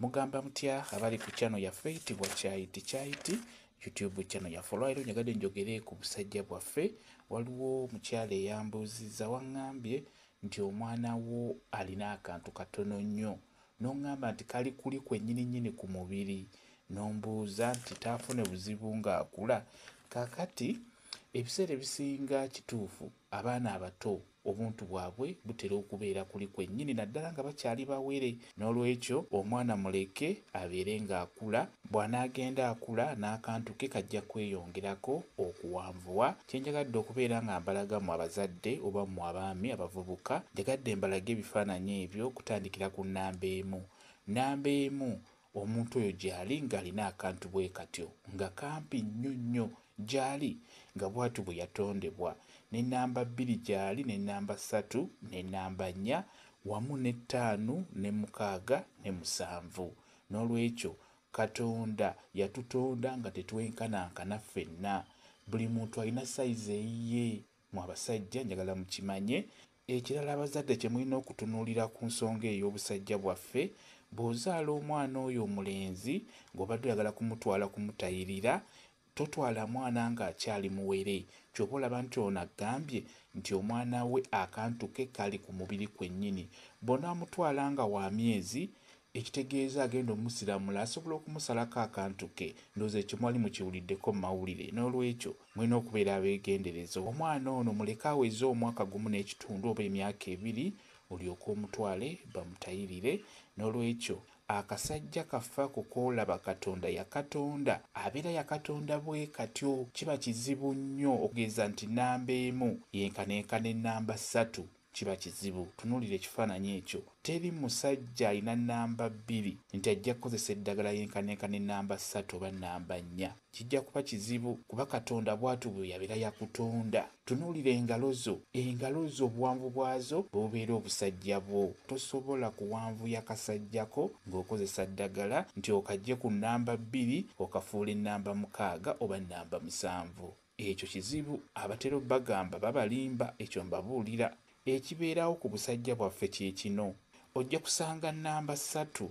Mugamba mutya abali ku channel yaffe eyitibwa Kyayiti Kyayiti YouTube channel yaffe. Olwaleero njagadde njogere ku busajja bwaffe. Waliwo omukyala eyambuuzizza, waŋŋambye nti omwana wo alina akantu katono nnyo, n'oŋŋamba nti kali kuli kwennyini nnyini ku mubiri, n'ombuuza nti taafune buzibu ng'akula. Kaakati ebiseera ebisinga kituufu abaana abato obuntu bwabwe butera okubeera kuli kwennyini, naddala nga bakyali bawere. N'olwekyo omwana muleke abeere ng'akula, bw'anaagenda akula n'akantu ke kajja kweyongerako okuwanvuwa. Kye njagadde okubeera nga mbalaga mmwe abazadde oba mmwe abaami abavubuka, njagadde mbalage ebifaananyi ebyo okutandikira ku nnamba emu. Nnamba emu omuntu oyo gy'ali ng'alina akantu bwe katyo, nga kampi nnyo nnyo gy'ali nga bw'atyo bwe yatondebwa. Ne nnamba 2 gy'ali, ne nnamba 3, ne nnamba 4, wamu ne 5, ne 6, ne 7. N'olwekyo Katonda yatutonda nga tetwenkanankana ffenna. Buli muntu alina sayizi eyiye. Mmwe abasajja njagala mukimanye. Ekirala abazadde kye mulina okutunuulira ku nsonga ey'obusajja bwaffe, bw'ozaala omwana oyo omulenzi ng'obadde oyagala kumutwala kumutayirira, totwala mwana ng'akyali muwere. Ky'oba olaba nti ono agambye nti omwana we akantu ke kali ku mubiri kwennyini. Bw'onaamutwala nga wa myezi, ekitegeeza agenda omusiramula asobola okumusalako akantu ke. Ndowooza ekyo mwali mukiwuliddeko mu mawulire. N'olwekyo mulina okubeera abeegendereza. Omwana ono muleke aweze omwaka 1 n'ekitundu oba emyaka 2, olyoke omutwale bamutayirire. N'olwekyo akasajja kaffe ako k'olaba Katonda yakatonda, abeera yakatonda bwe katyo. Kiba kizibu nnyo okugeza nti nnamba 1 yenkanenkana ennamba 3. Kiba kizibu. Tunuulira ekifaananyi ekyo. Teri musajja alina nnamba 2 nti ajja kukozesa eddagala yenkanenkana ennamba 3 oba nnamba 4. Kijja kuba kizibu kuba Katonda bw'atyo bwe yabeera yakutonda. Tunuulira engalo zo. Engalo zo obuwanvu bwazo bubeera obusajja bwo. Tosobola kuwanvuya kasajjako ng'okozesa ddagala nti okajje ku nnamba 2 okafuula ennamba 6 oba nnamba 7. Ekyo kizibu. Abatera obbagamba babalimba, ekyo mbabuulira. Ekibeerawo ku busajja bwaffe kye kino. Ojja kusanga nnamba 3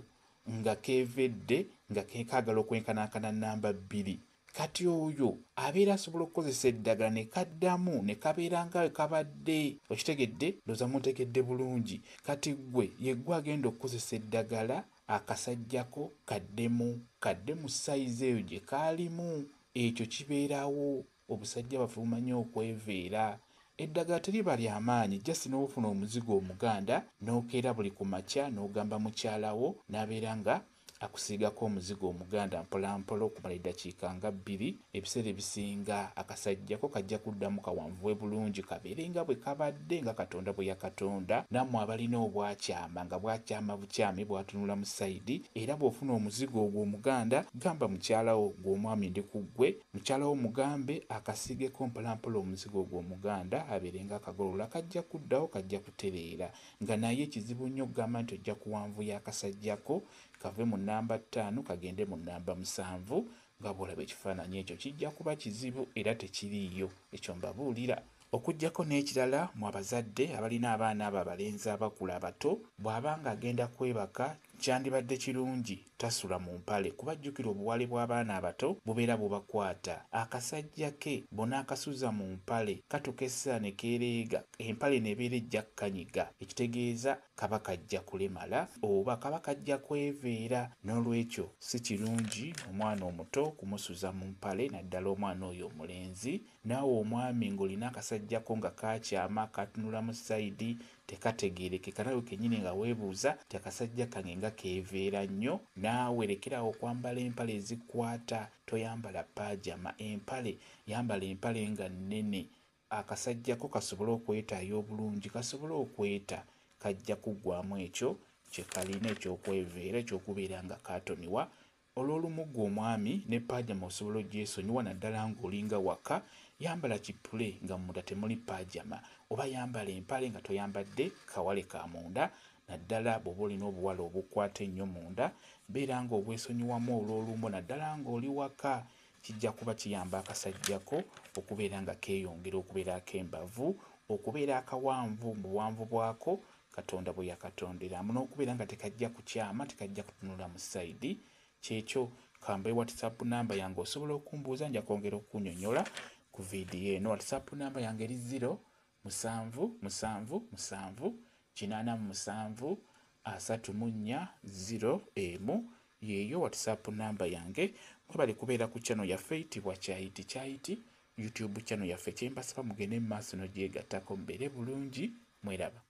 nga keevedde nga kaagala okwenkanankana nnamba 2. Kati oyo abeera asobola okukozesa eddagala ne kaddamu ne kabeera nga kabadde. Okitegedde? Ndowooza muntegedde bulungi. Kati ggwe ye ggwe agenda okukozesa eddagala akasajjako kaddemu, kadde mu sayizi eyo gye kaalimu. Ekyo kibeerawo. Obusajja bwaffe bumanyi okweveera. Eddagala teriba lya maanyi, just n'ofuna omuzigo omuganda n'okeera buli ku makya n'ogamba mukyala wo n'abeera nga akusiigako omuzigo omuganda mpola mpola okumala eddakiika nga 2. Ebiseera ebisinga akasajjako kajja kuddamu kawanvuwe bulungi, kabeere nga bwe kabadde nga Katonda bwe yakatonda. Nammwe abalina obwakyama nga bwakyama bukyami bwatunula mu sayidi, era bw'ofuna omuzigo ogwo omuganda gamba mukyala wo, gwe omwami ndi ku ggwe, mukyala wo mugambe akasiigeko mpola mpola omuzigo ogwo omuganda abeere nga akagolola, kajja kuddawo, kajja kutereera. Nga naye kizibu nnyo okugamba nti ojja kuwanvuya akasajjako kave mu nnamba 5 kagende mu nnamba 7, nga bw'olaba ekifaananyi ekyo kijja kuba kizibu era tekiriiyo. Ekyo mbabuulira. Okuggyako n'ekirala, mmwe abazadde abalina abaana abo abalenzi abakula abato, bw'aba ng'agenda kwebaka kyandibadde kirungi tasula mu mpale, kuba jjukira obuwale bw'abaana abato bubeera bubakwata. Akasajja ke bw'onaakasuza mu mpale katuuka essaawa ne keereega, empale n'ebeera ejja kkanyiga, ekitegeeza kaba kajja kulemala oba kaba kajja kweveera. N'olwekyo si kirungi omwana omuto kumusuza mu mpale, naddala omwana oyo omulenzi. Naawe omwami ng'olina akasajjako nga kakyama, katunula mu sayidi, tekategeerekeka, naawe kennyini nga weebuuza nti akasajja kange nga keeveera nnyo. Naawe lekerawo okwambala empale ezikwata, toyambala paajama, empale yambala empale nga nnene, akasajjako kasobole okwetaaya obulungi, kasobole okweta, kajja kuggwamu ekyo kye kalina eky'okweveera, eky'okubeera nga kaatoniwa. Olw'olumu ggwe omwami ne paajama osobola ogyesonyiwa, naddala ng'olinga waka, yambala kipule nga munda temuli paajama, oba yambala empale nga toyambadde kawale ka munda, naddala bw'oba olina obuwale obukwata ennyo munda, beera ng'obwesonyiwamu olw'olumu, naddala ng'oli waka. Kijja kuba kiyamba akasajjako okubeera nga keeyongera okubeera ak'embavu, okubeera akawanvu mu buwanvu bwako, Katonda bwe yakatonderamu n'okubeera nga tekajja kukyama, tekajja kutunula mu sayidi. Kyekyo kambe WhatsApp namba yange, osobola okumbuuza, nja kwongera okunyonyola ku vidiyo eno. WhatsApp namba yange eri 0 7 7 7 87 34 0 1. Yeeyo WhatsApp namba yange. Mwebale kubeera ku channel yaffe eyitibwa Kyayiti Kyayiti, YouTube channel yaffe. Kyembasaba mugende mu maaso n'ogyegattako, mubeere bulungi, mweraba.